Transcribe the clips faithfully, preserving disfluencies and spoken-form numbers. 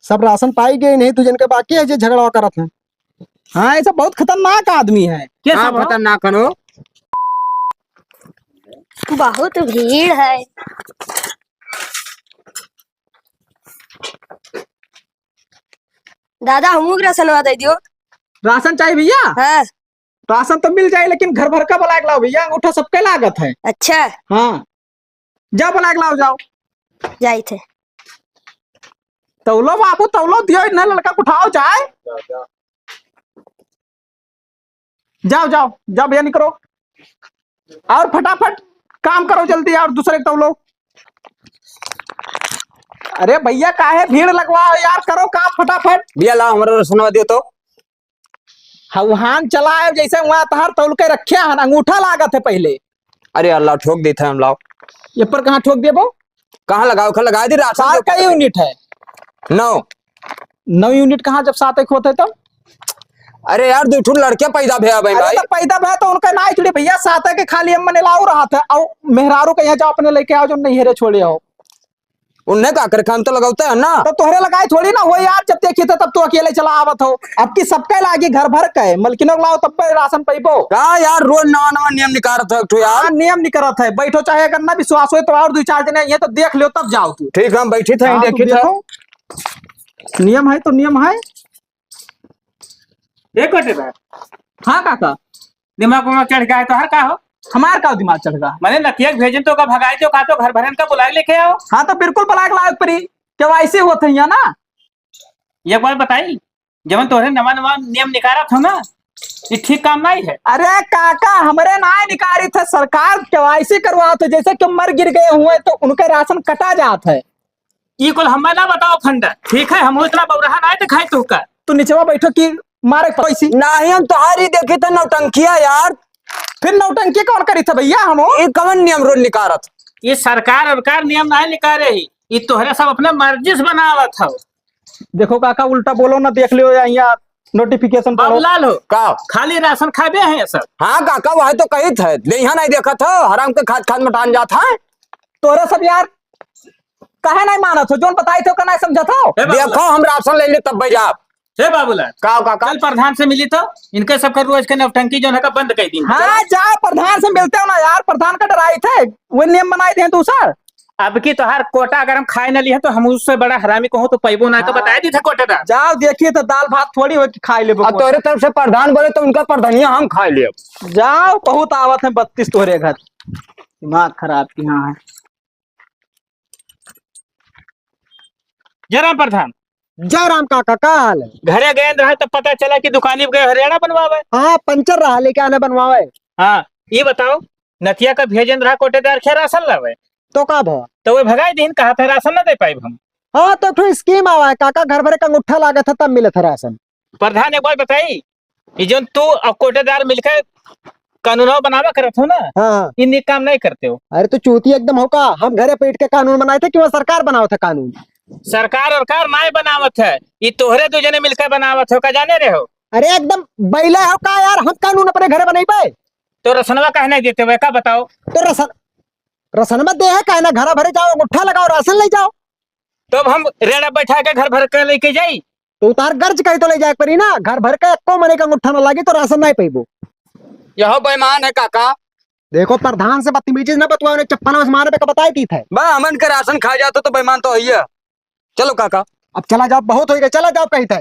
सब राशन पाई गए, नहीं दू जन के बाकी है जे झगड़ा करत हैं। हाँ, ये सब बहुत खतरनाक आदमी है। के हाँ, सब हो? खतरनाक हन हो। बहुत भीड़ है। दादा, हमहू के राशनवा दे दियो। राशन चाहिए भैया? हाँ। राशन तो मिल जाए, लेकिन घर भर का बुलाए के लाओ भैया, अंगूठा सबके लागत है। अच्छा। हाँ, जाओ बुलाए के लाओ, जाओ। जाइत है। तौलो बाबू, तौलो, दियो इन्हें लड़का को उठाओ जाए। जाओ, जाओ, जाओ भैया, निकलो। और फटाफट काम करो जल्दी, और दूसरे को तौलो। अरे भैया, काहे भीड़ लगवाओ यार, करो काम फटाफट। भैया, लाओ, हमारा राशनवा दियो तो। हौहान चला है, जैसे वहाँ तहार तौल के रखे हन, अंगूठा लागत है पहले। अरे अल्लाह, ठोक देते हैं हम, लाओ। ये पर कहाँ ठोक देबो? कहाँ लगाओ? खा लगा दी, राशन सार के का ऊपर। यूनिट है? नौ। नौ यूनिट कहाँ, जब सात एक होते तो? अरे यार, दो ठो लड़के पैदा भया भाई, अरे भाई। तो पैदा भया तो उनका ना छोड़े भैया, सात के खाली हम मने लाऊ रहा था, और मेहरारू के यहाँ जाओ अपने लेके आओ, जो नहीं हेरे छोड़े हो। उन्हें का करे, काम तो लगावते हैं ना। तो तोहरे लगाए थोड़ी ना हो यार, जब देखी थे तब तो अकेले चला आवत हो। अब की सबके लागी घर भर के, मलकिनों को लाओ तब पे राशन पैबो। का यार, रोज नवा नवा नियम निकारत हो एक ठो यार। हाँ, नियम निकरत है। बैठो, चाहे अगर ना विश्वास होए तो और दो चार जने ये तो देख लो, तब जाओ तू। ठीक, हम बैठी थे, हाँ, देखी तो थे। देखो, नियम है तो नियम है। ए कोटेदार। हाँ काका। दिमाग उमाग चढ़ गया है तोहार का हो? हमार का दिमाग चढ़ गया? माने नतिया के भेजन तो का भगाए जो का तो घर भरन का बुलाए लेके आओ। हाँ तो बिल्कुल बुलाए के लायक परी। केवाईसी होत है यहाँ ना। एक बात बताई, जवन तोहरे नवा नवा नियम निकारत हो ना, ये ठीक काम नहीं है। अरे काका, हमरे ना निकारित है, सरकार केवाईसी करवात है, जैसे कि मर गिर गए हुए तो उनके राशन कटा जात है। ई कुल हमें ना बताओ फंडा, ठीक है? हम इतना बौरहा ना दिखाई तू का। तू निचवा बैठो कि मारे पैसी। नाही, हम तोहारी देखी तो नौटंकिया यार। फिर नौटंकी कौन करी था भैया? हम ई कवन नियम रोज निकारत? ये सरकार, सरकार नियम ना निकारे ही, ये तोहरे सब अपने मर्जी से बनावत हो। देखो काका, उल्टा बोलो ना, देख लियो या यहाँ नोटिफिकेशन पढ़ो। बाबूलाल हो का? खाली राशन खाबे हैं सब। हाँ काका, वह तो कही थे, देहिया नहीं देखत हो, हराम के खाद खाद मटान जात है। तोहरा सब यार काहे नहीं मानत हो? जोन बताई थे ओका नहीं समझत हो? ए बाबूलाल। देखो, हम राशन ले ले तब जाब। हे बाबूलाल, का काका? कल प्रधान से मिली तो इनके सबका रोज के नौटंकी जोन है का बंद कर दी। हाँ, जाओ प्रधान से मिलते हो ना यार, प्रधान का डराई थे, वो नियम बनाए थे दूसर। अब की तोहार कोटा अगर हम खाए न लिहे तो हम उससे बड़ा हरामी कहूँ तो पैबो ना, तो हाँ। बताए दी थे कोटेदार। जाओ देखिए तो दाल भात थोड़ी हो कि खाए लेबो अब कोटा। तोरे तरफ से प्रधान बोले तो उनका प्रधानिया हम खाए लेब। जाओ, बहुत आवत है बत्तीस तोहरे घर, दिमाग खराब की। हाँ है। जय राम प्रधान। जय राम काका, का हाल है? घरे गए रहे तो पता चला कि दुकानी पे गए हरियाणा बनवावे। हाँ, पंचर रहा, लेके आने बनवावे। हाँ, ये बताओ, नतिया का भेजन रहा कोटेदार के राशन लावे। तो का भवा? तो वे भगाई दीन, कहा था राशन ना दे पाइब हम। हाँ, तो एक ठो स्कीम आवा है काका, घर भरे का अंगूठा लागे था तब मिले था राशन। प्रधान, एक बात बताई, ये जोन तू अब कोटेदार मिलके कानूनवा बनावा करत हो ना, हाँ, हाँ। ये निक काम नहीं करते हो। अरे तू चूती एकदम हो का? हम घरे बैठ के कानून बनाए थे कि वहाँ सरकार बनावत है कानून? सरकार, सरकार नहीं बनावत है, ये तोहरे दू जने मिलके बनावत हो का, जाने रहे हो? अरे एकदम बैले हो का यार, हम कानून अपने घरे बनैबे? तो रसनवा काहे नहीं देते हो, का बताओ? तो रसन, रसनवा दे है काहे ना, घर भरे जाओ, अंगूठा लगाओ, राशन ले जाओ। तो अब हम रेड़ा बैठा के घर भर के लेके जाई? तो उतार गर्ज कहीं तो ले जाए पड़ी ना, घर भर के एको मने का अंगूठा ना लागी तो राशन नहीं पैबो। यहो बेईमान है काका। देखो प्रधान से बदतमीजी ना बतवाओ, उन्हें चप्पल में से मारे पे का बताए दी थे। बा हमन के राशन खा जातो तो बेईमान तो है। चलो काका। अब चला जाओ, बहुत हो गया, चला जाओ कहीं थे।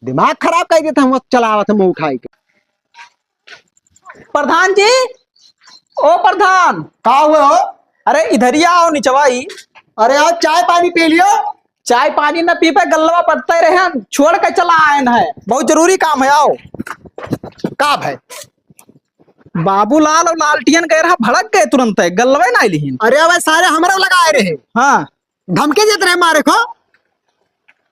दिमाग खराब कर देता हम, चलावत हम उठाई के। प्रधान जी, ओ प्रधान। का हुआ हो? अरे इधरिया आओ निचवाई। अरे आओ चाय पानी पी लियो। चाय पानी न पी पे गल्लवा पटते रहे, छोड़ के चला आए हैं, बहुत जरूरी काम है, आओ। का भाई? बाबूलाल और लालटियन गए रहा, भड़क गए तुरंत है, गल्लवे ना लिहिन। अरे अबे सारे हमरा लगाए रहे। हाँ। धमकी देत रहे मारे को।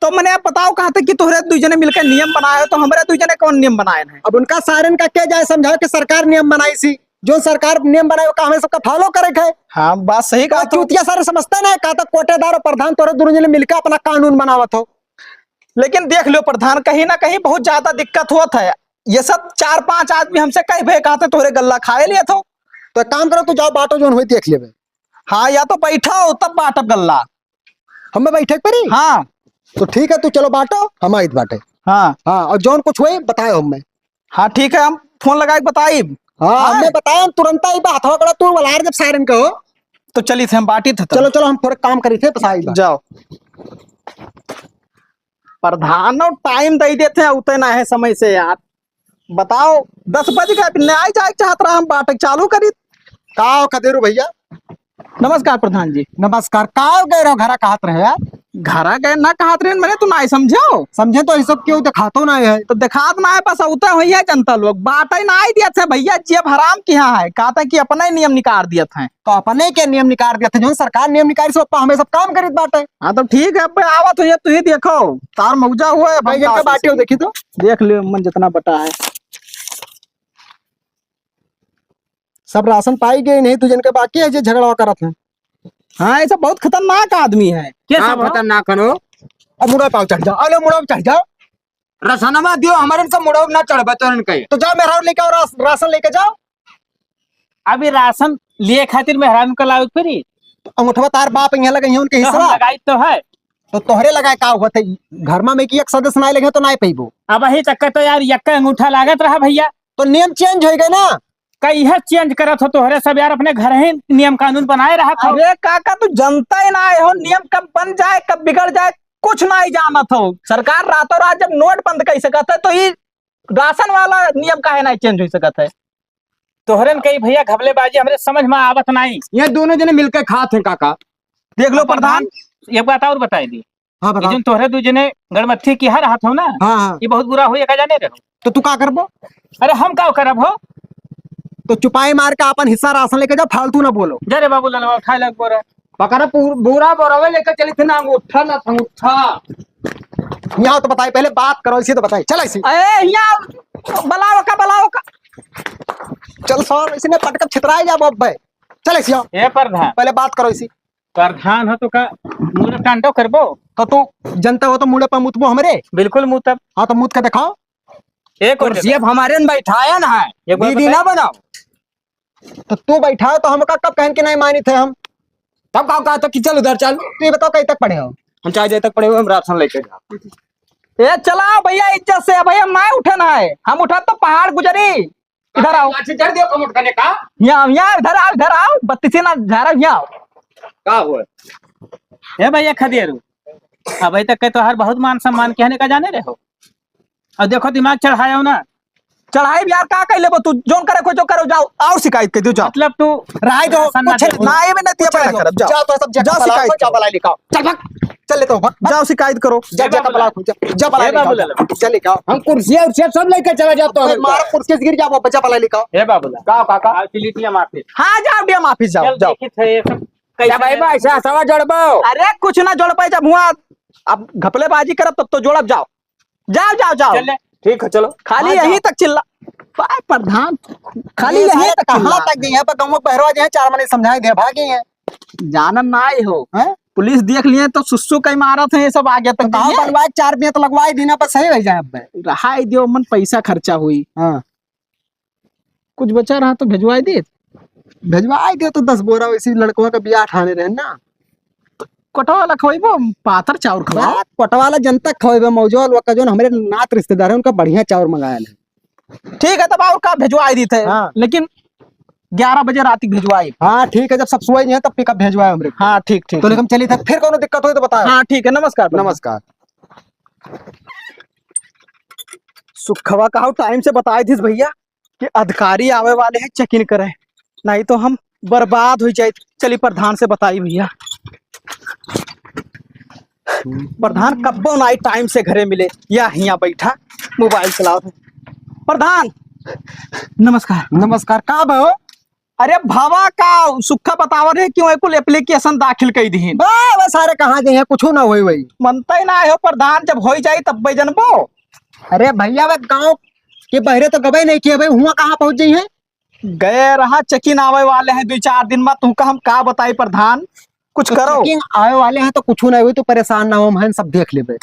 तो मने आप बताओ, कहा थे कि तोहरे दुई जने मिलके नियम बनाए हो, तो हमरे दुई जने कौन नियम बनाए हैं? अब उनका सारन का के जाए समझाओ कि सरकार नियम बनाई सी, जो सरकार नियम बनाए ओका हमें सबका follow करे के है। हाँ, बात सही कहा तो तो। चूतिया सारे समझते ना, कहा तो कोटेदार और प्रधान तोहरे दोनों जने मिलके अपना कानून बनावत हो। लेकिन देख लो प्रधान, कहीं ना कहीं बहुत ज्यादा दिक्कत होत है। ये सब चार पांच आदमी हमसे कह भे कहा थे तोहरे गल्ला खाए लिए थो। तो एक काम करो, तू जाओ बाटो जोन होई देख लेबे। हाँ, या तो बैठो तब बाटब गल्ला। हमें बैठे के पड़ी? हाँ। तो ठीक है, तू चलो बाटो, हम आइत बाटे। हाँ। हाँ, और जौन कुछ होई, बतायो हमें। हाँ, ठीक है, हम फोन लगाए के बताइब। हाँ, हाँ। हमें बतायो, हम तुरंत आई बा, हथवा कड़ा तू वलार जब सारन के हो। तो चली थे, हम बाटी थे तब। चलो, चलो, हम थोड़े काम करी थे, बस आई बा। जाओ। प्रधानो टाइम दे देते हैं, उते ना है समय से यार। बताओ, दस बज गए, अभी नहीं जाए चाहत रहा, हम बाटे चालू करी। का हो खदेरू भैया? नमस्कार प्रधान जी। नमस्कार। का हो गए रहो, घरा कहत रहे यार? घरा गए ना कहत रहे, मैंने तू ना समझो। समझे तो ये सब क्यों दिखातो ना है? तो दिखात ना है, बस उते हुई है जनता लोग। बाटे ना आई दिया थे भैया, जेब हराम किहाँ है, कहता कि अपना ही नियम निकाल दिया था। तो अपने के नियम निकाल दिया था, जो सरकार नियम निकाल से ओप्पा हमें सब काम करीत बाटे। हाँ तो ठीक है, अब आवत हुई है, तू ही देखो, तार मौजा हुआ है, भाई, इनका बाटे हो, देखी तो। देख लियो मन जितना बटा है। सब राशन पाई गए नहीं, तू जिनके बाकी है जे झगड़ा करत है। हाँ, ये सब बहुत खतरनाक आदमी है। के हाँ, सब हो? खतरनाक हन हो। अब मुड़ा पाव चढ़ जाओ, अरे मुड़ा पे चढ़ जाओ। रसनमा दियो, हमारे इनका मुड़ा ना चढ़बे तो इनके। तो जाओ मेहरारू लेके आओ, रास-, राशन लेके जाओ। अभी राशन लिए खातिर मेहरारू का लावे फिरी। तो अंगूठवा तार बाप यहाँ लगे हैं उनके तो हम हिस्सा। लगाई तो है। तो तोहरे लगाए का हुआ थे? घर में की एक सदस्य ना लगे तो ना पैबो। अब वही तक के तो यार यक्का अंगूठा लागत रहा भैया। तो नियम चेंज हो गए ना। कहिया चेंज करत हो तोहरे सब यार, अपने घर ही नियम कानून बनाए रहा था। अरे काका, तू जनता ही ना आए हो, नियम कब बन जाए, कब बिगड़ जाए, कुछ ना ही जानत हो। सरकार रातों रात जब नोट बंद कर सकत है, तो ये राशन वाला नियम काहे ना चेंज हो सकत है? तोहरन कही भैया घबलेबाजी हमरे समझ में आवत नहीं। ये दोनों जने मिलके खात हैं काका। देख लो प्रधान, प्रधान, एक बात और बताई दी। हाँ, ये बताओ। जोन तोहरे दू जने गणमत्थी की हर हाथ हो ना, हाँ, हाँ। ये बहुत बुरा होई, का जाने रहो। तो तू का करबो? अरे हम का करब हो? तो चुपाई मार के अपन हिस्सा राशन लेके जाओ, फालतू ना बोलो। जा रे बाबू ललवा, उठाए लग बोरा। पकड़ पूर-, बूरा बोरावे लेके चली थी ना, अंगूठा ना अंगूठा। यहाँ तो बताई, पहले बात करो, इसी तो बताई। चल ऐसी। ए, यहाँ बुलाओ का, बुलाओ का। चल सर, इसी ने पटक छितराए जाबो अब भाई। चल ऐसी आओ। ए प्रधान। पहले बात करो इसी। प्रधान हो तो का मुड़े टांडो करबो? तो तू जनता हो तो मुड़े पर मुतबो हमरे? बिल्कुल मुतब। हाँ तो मुत के दिखाओ। एक और कुर्सी जगह। अब हमारे न बैठाया ना है, एक बार दीदी बताइए। ना बनाओ। तो तू बैठाओ तो हमका कब कहन के नहीं मानी थे हम? तब का कहा था कि चल उधर चल? तू ये बताओ कहीं तक पढ़े हो? हम चाहे जाए तक पढ़े हुए, हम राशन लेके जा। ए चलाओ भैया इज्जत से, भैया मैं उठे ना है, हम उठा तो पहाड़ गुजरी। इधर आओ। लाठी जड़ दियो कम उठ करने का। यहाँ, यहाँ, इधर आओ, इधर आओ, बत्तीसी ना झारा, यहाँ आओ। का हुआ? ए भैया खदेरू, अबे तक के तोहार बहुत मान सम्मान किया ने का जाने रहे हो। और देखो दिमाग चढ़ाया हो ना। चढ़ाई भी यार का कह लेबो तू, जोन करे खोजो करो, जाओ और शिकायत कर दो, जाओ। मतलब तू राय दो, राशन ना कुछ देबो। ना ये भी नहीं दिया कुछ पैसा नहीं। करब, जाओ। जाओ तो सब जगह जाओ बला, शिकायत जाओ करो। बला लेके आओ। चल भाग, चल लेता हूँ, भाग, भाग। जाओ शिकायत करो। जा, ए जा, बाबूलाल। कपड़ा खोल, जा, जा, पलाई ए लेके आओ। बाबूलाल। जा लेके आओ। हम कुर्सी और सेब सब लेके चला जाता हूँ। मार कुर्सी गिर जाओ, बच्चा पलाई लेके आओ। ए बाबूलाल। का, का, का? आज सिलिटिया माफी। हाँ, जाओ, डिया माफी जाओ, चल, जाओ। देखी थे, ये सब क्या कैसे भाई, है? भाई, ऐसा सवा जोड़बो? अरे, कुछ ना जोड़ पाए, जब हुआ, अब घपलेबाजी करब, तब तो जोड़ब, जाओ। जाओ, जाओ, जाओ। चल ले। ठीक है, चलो। खाली हाँ, यहीं जाओ। तक चिल्ला। भाई प्रधान, खाली ये यहीं सारे तक कहाँ चिल्ला। तक गई है? पर गाँव में बहरवा गए हैं, चार मने समझाए दे, भाग गई है। जानन ना आए हो। हैं? पुलिस देख लिए तो सुस्सू कई मारत है, ये सब आगे तक तो कहाँ गई है। बनवाए, चार बिया तो लगवाए दीना पर सही रह जाए अब। रहाई दियो, मन पैसा खर्चा हुई। हाँ। कुछ बचा रहा तो भेजवाए दे। भेजवाए दे तो दस बोरा वैसे लड़कवा का बियाह ठाने रहे ना। कोटवा वाला खवाइबो, पातर चाउर खवाओ। बात कोटवा वाला जनता खवाइबो, मौजवा वाला का जोन हमरे नात रिश्तेदार है, उनका बढ़िया चाउर मंगाया है। ठीक है, तब और का भेजवाई दी थे, हाँ। लेकिन ग्यारह बजे रात की भेजवाई। हाँ, ठीक है, जब सब सोए नहीं है, तब पिकअप भेजवाए हमरे। हाँ, ठीक, ठीक, तो ठीक। लेकिन चली था, फिर कोनो दिक्कत होई तो बताओ। हाँ, ठीक है, नमस्कार। नमस्कार। सुखवा का टाइम से बताई थी भैया कि अधिकारी आवे वाले हैं, चेक इन करे, नहीं तो हम बर्बाद हो जाए। चली प्रधान से बताई भैया। प्रधान कब्बो ना आई टाइम से घरे मिले, या हियाँ बैठा मोबाइल चलावत है। प्रधान, नमस्कार। नमस्कार, का बा हो? अरे भावा का सुखा बतावत है कि वही कुल एप्लीकेशन दाखिल कई दिहिन। बा, बा, सारे कहाँ गए हैं, कुछ ना होई वही। मनता ही ना हो प्रधान, जब होई जाई तब भाई जनबो। अरे भैया, वे गाँव के बहरे तो गबे नहीं किए भाई, हुआ कहाँ पहुँच गई हैं? गए रहा, चेक इन आवे वाले हैं दो चार दिन में, तुमका हम का बताई प्रधान, कुछ तो करो। चेक इन आवे वाले हैं तो कुछ ना होई, तो परेशान ना हो, हम सब देख लेबे।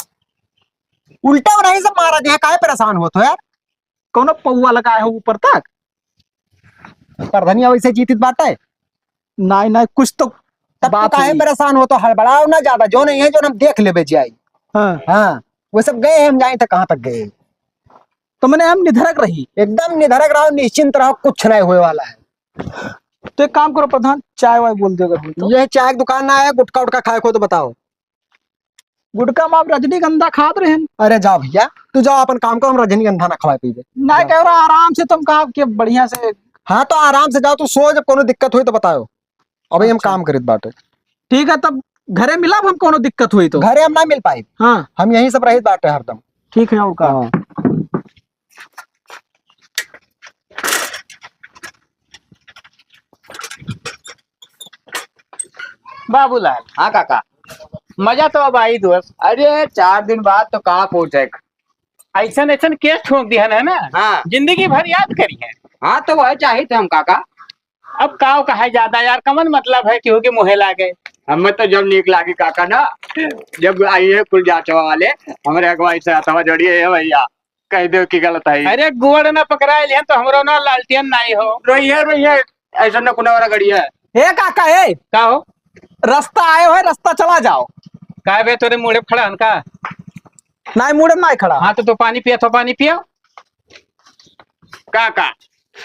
उल्टा नहीं सब मारा गया, काहे परेशान होत हो यार? कौनो पौआ लगाए हो ऊपर तक? प्रधानिया वैसे जीतित बाटे। नहीं, नहीं, कुछ तो तब तो बात काहे हुई। परेशान हो, तो हड़बड़ाओ ना ज्यादा, जो नहीं है, जो हम देख लेबे जाई। हाँ। हाँ, वो सब गए हैं, हम जाए तो कहाँ तक गए। तो मने हम निधरक रही। एकदम निधरक रहो, निश्चिंत रहो, कुछ नहीं होए वाला है। तो एक काम करो प्रधान, चाय वाय बोल दे अगर हो तो। ये चाय की दुकान ना है, गुटखा उटखा खाए को तो बताओ। गुटखा में आप रजनीगंधा खात रहे हैं। अरे जाओ भैया, तू जाओ अपन काम को, हम रजनीगंधा ना खवाए पीबे। ना जाओ। कह रहा आराम से तुम कहा कि बढ़िया से। हाँ तो आराम से जाओ, तू सो, जब कोनो दिक्कत होई तो बताओ। अभी हम अच्छा। काम करित बाटे। ठीक है, तब घरे मिलब हम, कोनो दिक्कत होई तो। घरे हम ना मिल पाई। हाँ। हम यहीं सब रहित बाटे हरदम। ठीक है, और का? हाँ। बाबूलाल। हाँ काका। मजा तो अब आई दोस्त। अरे चार दिन बाद तो का पूछे। ऐसन ऐसन केस ठोक दिहन है ना, हाँ। जिंदगी भर याद करी है। हाँ तो वह चाहित हम काका। अब काव कहा ज्यादा यार, कमन मतलब है केहू के मुँहे लागे। हमें तो जब नीक लागी काका ना, जब आई है कुल जांचवा वाले, हमरे अगुवाई से हथवा जोड़िए, "ए भैया, कह दो कि गलत है।" अरे गोड़ ना पकड़ाए लिहन तो हमरो ना लालटेन नाई हो। रोइए, रोइए, ऐसा ना कुना वाला गड़िया है। ए काका, ए। का हो? रास्ता आए हो, रास्ता चला जाओ। का बे, तोरे मुड़े खड़ा हन का? नाई, मुड़े नाई खड़ा। हाँ, तो, तो पानी पिया, तो पानी पिया। का, का?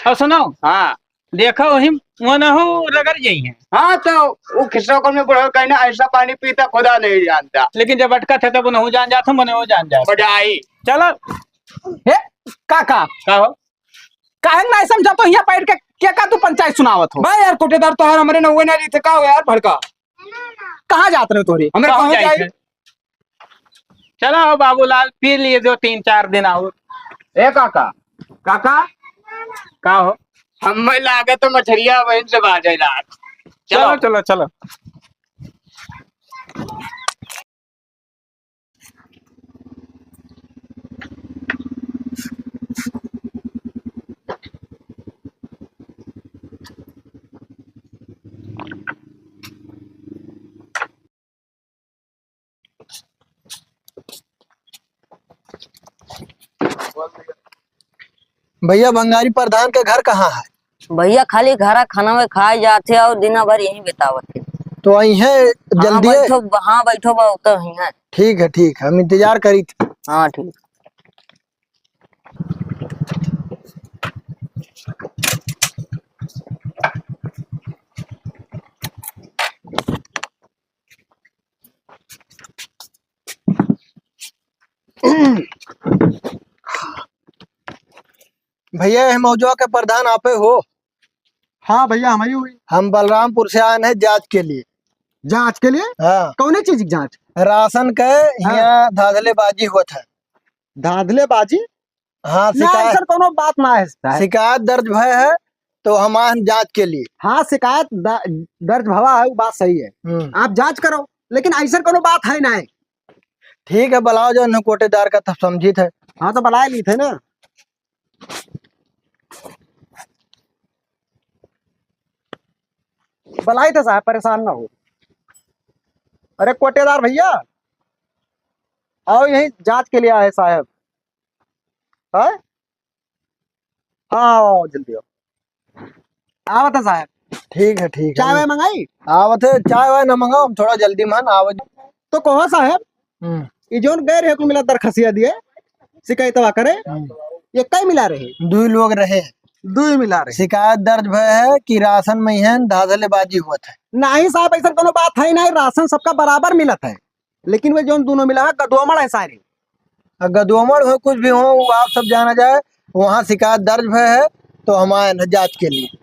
और सुनो। हाँ। देखो, वही वो ना हो, रगड़ जाई है। हाँ, तो वो खिस्सा कौन में बुढ़ा कहना, ऐसा पानी पीता खुदा नहीं जानता। लेकिन जब अटका था, तब उन्हें जान जाता, मने वो जान जाता। बजाई। चलो। हे, का, का? का हो? काहे ना समझा तो यहाँ बैठ के के का तू पंचायत सुनावत हो? भाई यार, कोटेदार तोहार हमरे नौवे ना रही थे, का हो यार भड़का? कहाँ जात रहे तोरी? हमरे कहाँ कहाँ जाई जाई? थे? चला हो बाबूलाल, पी लिए दो तीन चार दिन और। ए काका, काका, का हो? हमें लागे तो मछरिया बहन से बाजे लाग। चलो, चलो। चलो, चलो। भैया, बंगारी प्रधान के घर कहाँ है? भैया, खाली घरा खाना में खाए जात है और दिना भर यहीं बितावत है। तो आई है हाँ, जल्दी है? बैठो, हाँ, बैठो बा, तो ही है। ठीक है, ठीक है, हम इंतजार करी थे। हाँ, ठीक। भैया, ये मौजवा के प्रधान आपे हो? हाँ भैया, हम ही हुई। हम बलरामपुर से आए हैं जांच के लिए। जांच के लिए? हाँ। कौने चीज की जांच? राशन के हाँ। यहाँ धांधलेबाजी होत है। धांधलेबाजी? हाँ, ना, शिकायत ऐसा कोनो बात ना है, साहब। शिकायत दर्ज भय है, तो हम आए हैं जांच के लिए। हाँ, शिकायत द-, दर्ज भवा है, वो बात सही है। हम्म। आप जांच करो, लेकिन ऐसा कोनो बात है ना। ठीक है, बुलाओ जो इन्हें कोटेदार का तब समझी थे। हाँ, तो बुलाए ली थे ना। बुलाई थे साहब, परेशान ना हो। अरे कोटेदार भैया, आओ, यहीं जांच के लिए आए साहब। हाँ? हाँ, आओ, आओ, जल्दी आओ। आवत है साहब। ठीक है, ठीक है। चाय वाय मंगाई? आवत है, चाय वाय ना मंगाओ, हम थोड़ा जल्दी में हन, आवत। तो कहो साहब, हम्म। ई जौन गए रहे कुल मिला दरखसिया दिए, शिकायतवा करे, हम्म। ये कई मिला रहे? दुई लोग रहे। दुई मिला रहे। शिकायत दर्ज भय है कि राशन में ही धांधलेबाजी होत है। नहीं साहब, ऐसा कोनो बात है नहीं, राशन सबका बराबर मिलत है। लेकिन वे जौन दोनों मिला है, गदोमड़ है सारे। आ, गदोमड़ हो, कुछ भी हो, वो आप सब जाना जाए, वहाँ शिकायत दर्ज भय है, तो हम आए न जांच के लिए।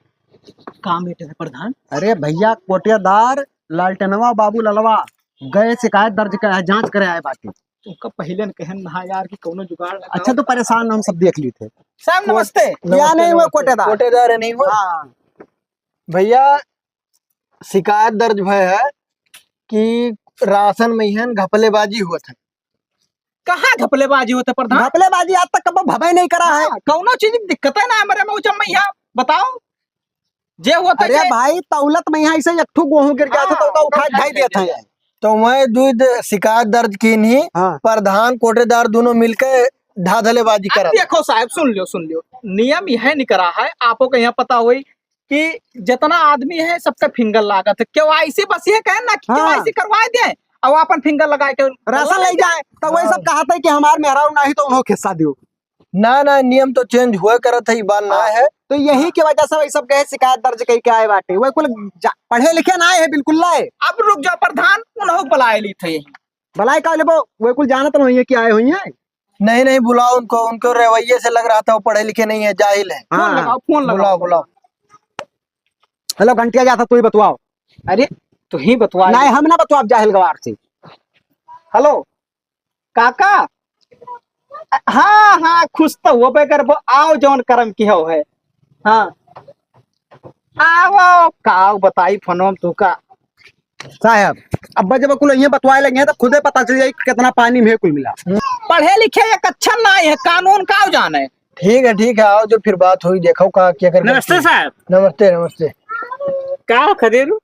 का matter है प्रधान? अरे भैया, कोटेदार लालटेनवा बाबू ललवा गए शिकायत दर्ज कर, जांच करे आए बाटे। उनका पहले न कहन ना यार कि कौनो जुगाड़ लगाओ। अच्छा, तो परेशान हम सब देख ली थे। साहब, नमस्ते। नमस्ते, या नहीं हुआ नमस्ते। कोटेदार? कोटेदार है, नहीं हुआ? हाँ। भैया, शिकायत दर्ज भय है कि राशन में ही घपलेबाजी हुआ था। कहाँ घपलेबाजी होत है प्रधान? घपलेबाजी आज तक कबो भवे नहीं करा है। हाँ, कौनो चीज की दिक्कत है ना हमारे मौजम में यहाँ, बताओ। जे होत है अरे जे भाई, तौलत में यहाँ ऐसे एक ठो गेहूं गिर गया था, तो हाँ, ओका उठा के उठा धई के देत हैं। तो मैं दूध शिकायत दर्ज कीन्ही, हाँ। प्रधान कोटेदार दोनों मिलके धांधलेबाजी अब करत। देखो साहब, सुन लियो, सुन लियो, नियम यह निकरा है, आपो के यहाँ पता होई, कि जितना आदमी है, सबका finger लागत है। केवाईसी बस ये कहे ना कि हाँ। केवाईसी करवा दे, और अपन finger लगा के राशन ले जाए, तो वही सब हाँ। कहत है कि हमार मेहरारू नाही तो उन्हों खिस्सा दियो। ना, ना, नियम तो change हुए करत है, ई बात ना हाँ। है। तो यही के वजह से वही सब गए शिकायत दर्ज कई के आए बाटे। वही कुल जा-, पढ़े लिखे ना आए है, बिल्कुल लाए। अब रुक जाओ प्रधान, उन्हों बुलाए ली थे। बुलाए का लेबो, वही कुल जानत नहीं है कि आए हुई है। नहीं, नहीं, बुलाओ उनको, उनको रवैये से लग रहा था वो पढ़े लिखे नहीं है, जाहिल है। हाँ, फोन हाँ। लगाओ, फोन लगाओ। बुलाओ, बुलाओ। हेलो, घंटिया जाता, तू ही बतवाओ। अरे, तू ही बतवा। नहीं, हम ना बतवाब जाहिल गवार से। हेलो, काका। हाँ, हाँ, खुश तो होबे करबो, आओ जौन करम की हो है। हाँ। आओ, का बताई फोनवा में तू का। साहब, अब जब कुल ये बतवाए लगे हैं, तो खुदे पता चल जाई कि कितना पानी में कुल मिला। पढ़े लिखे एक अच्छा ना है, कानून का जाने। ठीक है, ठीक है, आओ जो फिर बात हुई, देखो का क्या कर नमस्ते साहब। नमस्ते, नमस्ते। का हो खदेरू?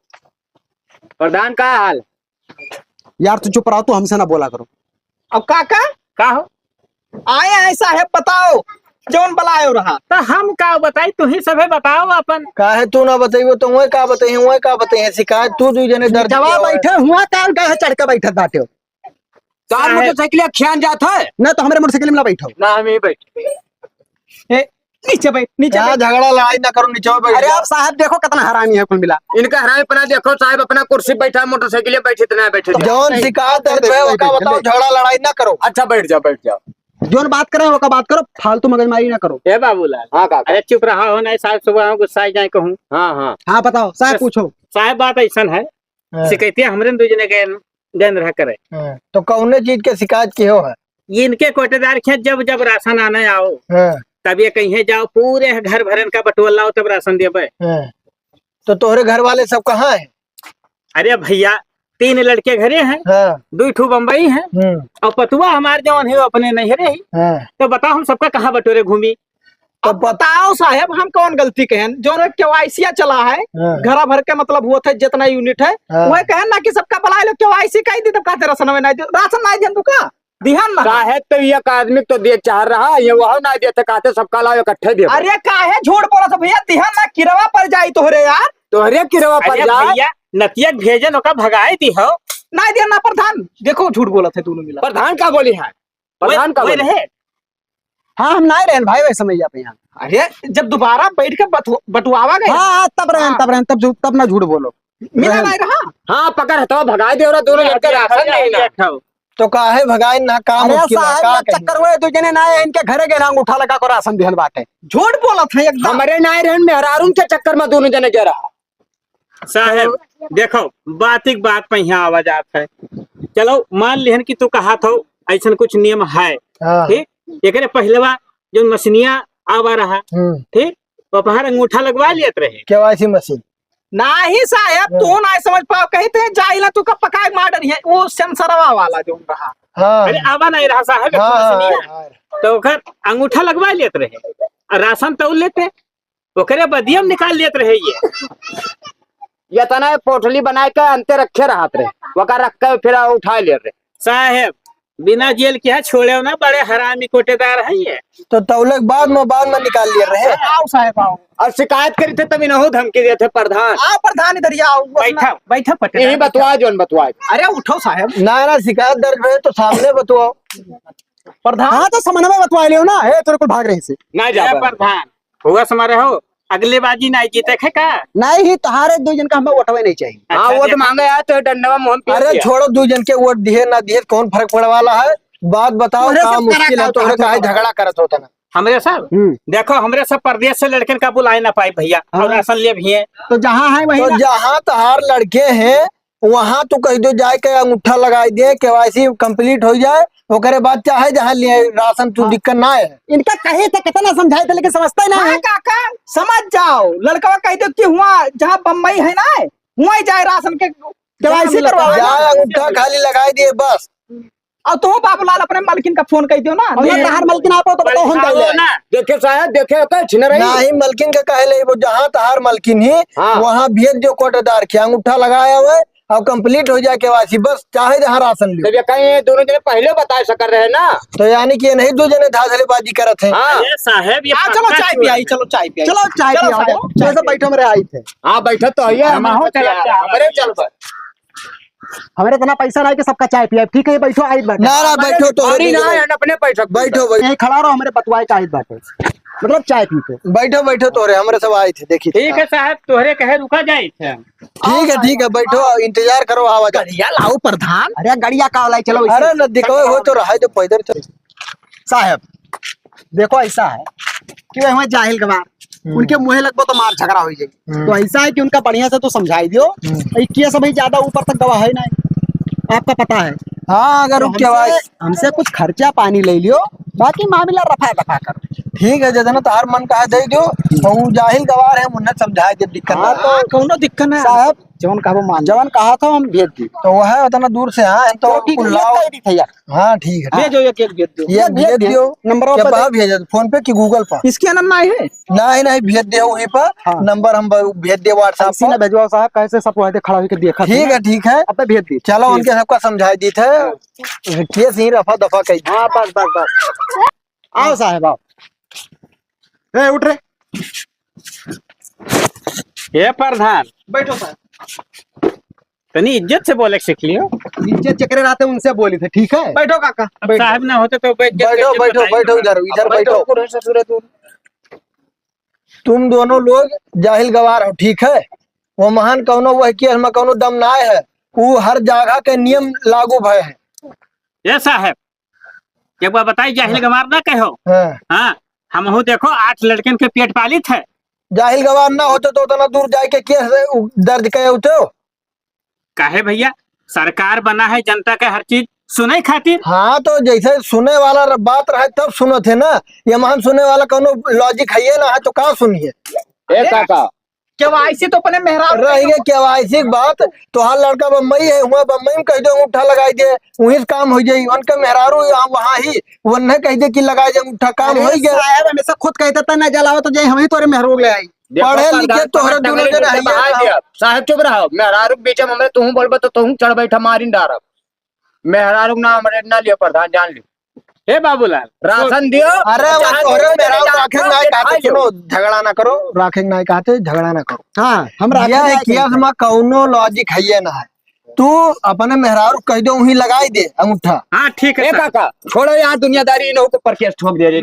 प्रधान का हाल? यार तू चुप रहो, तू हमसे ना बोला करो। अब काका? का हो? आए हैं साहेब, बताओ, जौन बलायो रहा। तो हम का बताई, तू ही सभे बताओ अपन। काहे तू ना बताइबो तो वह का बताइए, वह का बताइए, शिकायत तू दू जने दर्ज जवाब किया हुआ है। बैठे हुआ काल का है, चढ़ के बैठत बाटे। तो आप साहेब। मोटरसाइकिल खियान जात है? ना तो हमरे मोटरसाइकिल में ना बैठो। ना हम ही बैठ। ए, नीचे बैठ, नीचे यहाँ बैठ। झगड़ा लड़ाई ना करो, नीचे बैठ अरे जाओ। आप साहब देखो कितना हरामी है कुल मिला। इनका हरामीपना देखो साहब, अपना कुर्सी बैठा, मोटरसाइकिल बैठे, इतना बैठे तो जाओ। जौन शिकायत है, बैठ, बैठ, बताओ, बैठ। झगड़ा लड़ाई ना करो। अच्छा बैठ जाओ, बैठ जाओ। जौन बात करे ओका बात करो, फालतू मगजमारी ना करो। ए बाबूलाल। हाँ काका। अरे चुप रहा हो, नहीं साहब सुबह हम गुस्सा जाए कहूँ। हाँ, हाँ। हाँ बताओ साहब, तो पूछो। साहब बात ऐसन है, हाँ। शिकायतिया हमरे दू जने गए, गए रहा करे। हाँ। तो कौने चीज के शिकायत की हो है? ये इनके कोटेदार के जब जब राशन आने आओ, हाँ। तब ये कहीं जाओ, पूरे घर भरन का बटुआ लाओ, तब राशन देबे। हाँ। तो तोहरे घर वाले सब कहाँ हैं? अरे भैया, तीन लड़के घरे हैं, हाँ। दो ठू बम्बई हैं, हम्म। और पतुआ हमार जौन है, वो अपने नैहरे ही। हाँ। तो बताओ, हम सबका कहाँ बटोरे घूमी? तो अब बताओ साहेब, हम कौन गलती कहेन? जौन केवाईसिया चला है, हाँ। घरा भर के मतलब हुआ था, जितना यूनिट है, हाँ। वह कहेन ना कि सबका बुलाए लो, केवाईसी कही दी, तब कहते राशन में नहीं दे, राशन नहीं देन तू का? दिहन ना। काहे तो एक आदमी तो दिए चाह रहा, ये वह ना देते, कहते सबका लाओ इकट्ठे दे। अरे काहे झूठ बोलत है भैया, दिहन ना, किरवा पर जाई तोहरे यार। तोहरे किरवा पर अरे जाए। भैया, नतिया भेजन ओका भगाए दी हो। नहीं दिहन ना प्रधान, देखो झूठ बोलत है दोनों मिला। प्रधान का बोली है? प्रधान का वही बोली? रहे। हाँ, हम नाहीं रहेन भाई, वही समझ जाते हैं। अरे, जब दोबारा बैठ के बतु-, बटुआवा गए। हाँ, हाँ, तब रहेन, हाँ। तब रहेन, तब झू-, तब ना झूठ बोलो। मिला रहेन। नाहीं रहा। हाँ, पकड़ हथवा भगाए दे रहा, दोनों अरे, लड़के राशन नहीं ना। बैठो। तो काहे भगाए ना, काम अरे, मुश्किल है, साहब, का ये कही? चक्कर हुए, दो जने ना आए, इनके घरे गए ना, अंगूठा लगा कर राशन दिहन बाटे। झूठ बोलत है एकदम। हमरे नाहीं रहेन, मेहरारून के चक्कर में दोनों जने गए रहा। साहेब, देखो, बात एक बात पे यहाँ आवा जात है। चलो, मान लिहन कि तू कहा थो, ऐसन कुछ नियम है, हाँ। ठीक? एकरे पहिलवा जो मशीनिया आवा रहा, हम्म। ठीक? वो पहाड़ अंगूठा लगवा लेत रहे। केवाईसी मशीन। नाही साहेब, हाँ। तू नाही समझ पाओ, कहीं ते जाइला तू का पकाए मार डरिहे, वो सेंसरवा वाला जो रहा। हाँ। अरे, आवा नहीं रहा साहेब, हाँ, हाँ, मशीनिया। हाँ, हाँ। तो ओकर अंगूठा लगवा लेत रहे, और राशन तौल लेते। ओकरे बदियम निकाल लेत रहे ये। ये तना एक पोटली बनाए के अंते रखे रहत रहे, वका रख के फिर उठा ले रहे। साहेब, बिना जेल के यहाँ छोड़े ना, बड़े हरामी कोटेदार है ये। तो तौलक बाद में, बाद में निकाल ले रहे। आओ साहेब, आओ। और शिकायत करी थे तब इन्हों धमकी देते, प्रधान। आओ प्रधान, इधर ही आओ। बैठा, बैठा पटेदार, यही बैठा। बतवा, जोन बतवा। अरे उठो साहेब। ना, ना, शिकायत दर्ज है तो सामने बतवाओ। प्रधान। हाँ, तो समन्वय बतवा लियो ना। हे, तेरे को भाग रहे से। ना जा ए, प्रधान। हुआ समारे हो, अगले बाजी नाई जीते खे का? नाहीं, तोहारे दो जन का हमें वोटवे नहीं चाहिए। हाँ, अच्छा, वोट देखो। मांगे आए तो डंडवा मुँह में पीट अरे दिया। छोड़ो, दो जन के वोट दिए ना दिए, कौन फर्क पड़े वाला है? बात बताओ, तोहरे का सब मुश्किल करा है, तोहरे का काहे झगड़ा करत होता ना? हमरे सब? हम्म। देखो, हमरे सब परदेस से लड़कन का बुलाए ना पाए भैया, हाँ। और राशन ले भी हैं। तो जहाँ है वहीं तो ना। जहाँ तोहार लड़के हैं, वहाँ तू कह दो जाए के अंगूठा लगाई दे, केवाईसी complete हो जाए, ओकरे बाद चाहे जहाँ लिए राशन तू हाँ। दिक्कत ना है। इनका कहे थे, कितना समझाए थे, लेकिन समझता ही ना हाँ, है। काका, समझ जाओ, लड़कवा कह दो कि हुआ जहाँ बम्बई है ना, हुआ ही जाए राशन के केवाईसी करवावे ना। जाए अंगूठा खाली लगाई दिए बस। और तू बाबूलाल अपने मलकिन का फोन कह दियो ना। और ना तहार मलकिन आपो तो बताओ हम बताओ कैले। ना। देखे साहब, देखे ओकर छिन रही। नाही मलकिन का कहे ले, वो जहाँ तहार मलकिन ही, हाँ। वहाँ भेज दियो कोटेदार के अंगूठा लगाया हुआ है। अब complete हो जाए केवाईसी, बस चाहे जहाँ राशन लियो। तो ये कहीं दोनों जने पहले बता सकर रहे ना। तो यानी कि ये नहीं दो जने धांधलीबाजी करत हैं। हाँ। अरे साहब, ये हाँ, चलो पक्का चाय चोर पियाई, है। चलो चाय पियाई। चलो चाय चलो पियाओ। साहब, चलो चाय सब पियाई। बैठो, हमरे आई थे। हाँ, बैठो तो आइए, हम हमारे हो चला यार, क्या? हमारे चल बस। हमरे इतना पैसा नहीं कि सबका चाय पियाई, ठीक है, ये बैठो, आई बैठो। ना, ना, हमारे बैठो, तोहरे पानी ना बैठो। है, अपने बैठो। बैठो, बैठो। यहीं खड़ा रहो, हमरे बतवाए का आई बाटे। मतलब चाय पी के। बैठो, बैठो, तोहरे, हमरे सब आई थे, देखी। ठीक है साहब, तोहरे कहे रुका जाए थे। ठीक है, ठीक है, बैठो, इंतजार करो, आवा जाओ। गड़िया लाओ प्रधान। अरे गड़िया का लाई, चलो इसे। अरे न दिखाओ, हो तो रहा है जो पैदल चल। साहब, देखो ऐसा है कि भाई हमारे जाहिल गवार, हम्म। उनके मुँहे लगबो तो मार झगड़ा हो जाए। हम्म। तो ऐसा है कि उनका बढ़िया से तो समझाई दियो। हम्म। ये केस अभी ज्यादा ऊपर तक गवा है ना, आपका पता है। हाँ, अगर तो उनके हमसे, बाद हमसे कुछ खर्चा पानी ले लियो, बाकी मामला रफा दफा करो। ठीक है, जितना तोहार मन कहा दे दियो, हम्म। तो उ जाहिल गवार है, उन्हें समझाए दे, दिक्कत हाँ, ना। तो हाँ, कौनो दिक्कत ना। साहब, जवन कहबो मान। जवन कहा था हम भेज दी। तो वह उतना दूर से, हाँ, तो चलो ठीक है, कुल लाओ। ये कह दी था यार। हाँ, ठीक है। हाँ। भेजो, एक, एक भेज दो। ये एक भेज भेज दो। दियो। नंबर के पे पा दे। भेज दो, PhonePe की Google Pay? इसके अंदर ना है। नहीं, नहीं, भेज दे वहीं पर। हाँ। नंबर हम ब-, भेज दे WhatsApp ऐसे पर। ना भेजवाओ साहब, कैसे सब वहाँ खड़ा होके देखा था ठीक ना। है, ठीक है। अब भेज दी। चलो, ठीक। उनके सबका समझाई दी थे। हाँ। केस ही रफा दफा कर दी। हाँ, बस, बस, बस। आओ साहब, आओ। ए, उठ रे। ए प्रधान। बैठो साहब। तनी इज्जत से बोले सीख लियो। इज्जत जकरे रहते उनसे बोली थे, ठीक है? बैठो काका, अब बैठो। साहब ना होते तो बेइज्जत बैठो, करके बैठो, बताइए। बैठो इधर, इधर बैठो। बैठो। तुम दोनों लोग जाहिल गवार हो, ठीक है? वो महान कौनो वह केस में कौनो दम ना है, वो हर जगह के नियम लागू भय है। ए साहब, एक बार बताई, जाहिल हाँ। गवार ना कहो। हाँ। हाँ, हमहू देखो आठ लड़कन के पेट पालित है। जाहिल गवार ना होते तो उतना दूर जाए के केस उ-, दर्ज करे होते हो? काहे भैया, सरकार बना है जनता के हर चीज सुने खातिर। हाँ, तो जैसे सुने वाला र-, बात रहे तब सुनत है ना, ये महान सुने वाला कौनो logic है ये ना है तो का सुनिए? ए काका, केवाईसी तो अपने मेहरारू रह गए, केवाईसी के बात। तोहार लड़का बम्बई है, हुआ बम्बई में कह दो अंगूठा लगाई दे, वहीं से काम हो जाई। उनके मेहरारू यहाँ वहाँ ही, उन्हें कह दे कि लगाई दे अंगूठा, काम अरे हो गया। साहब हमेशा खुद कहते थे ना जलाओ तो जाए हम ही तोरे मेहरारू ले आई। देखो पढ़े प्रधान, लिखे तोहरे पकड़ दोनों टंगड़ी जने पीछे हइये बहाई ना। दिया। साहब चुप रहो, मेहरारू के बीच में हमरे तुहूँ बोलबे तो तुहूँ चढ़ बैठा मारिन डारब। मेहरारू के नाम हमरे ना लियो प्रधान, जान लियो। हे बाबूलाल, राशन दियो। अरे, वो चाहे तोहरे मेहरारू राखे ना, कहा तो सुनो, झगड़ा ना करो, राखे ना, कहा तो झगड़ा ना करो। हाँ, हम राखे यह ना केस में कौनो logic है ये ना है। तू अपने मेहरारू कह दो, वहीं लगाई दे अंगूठा। हाँ, ठीक है ए सर। काका, छोड़ो यार दुनियादारी, इन्हों को पर केस ठोक दे रहे।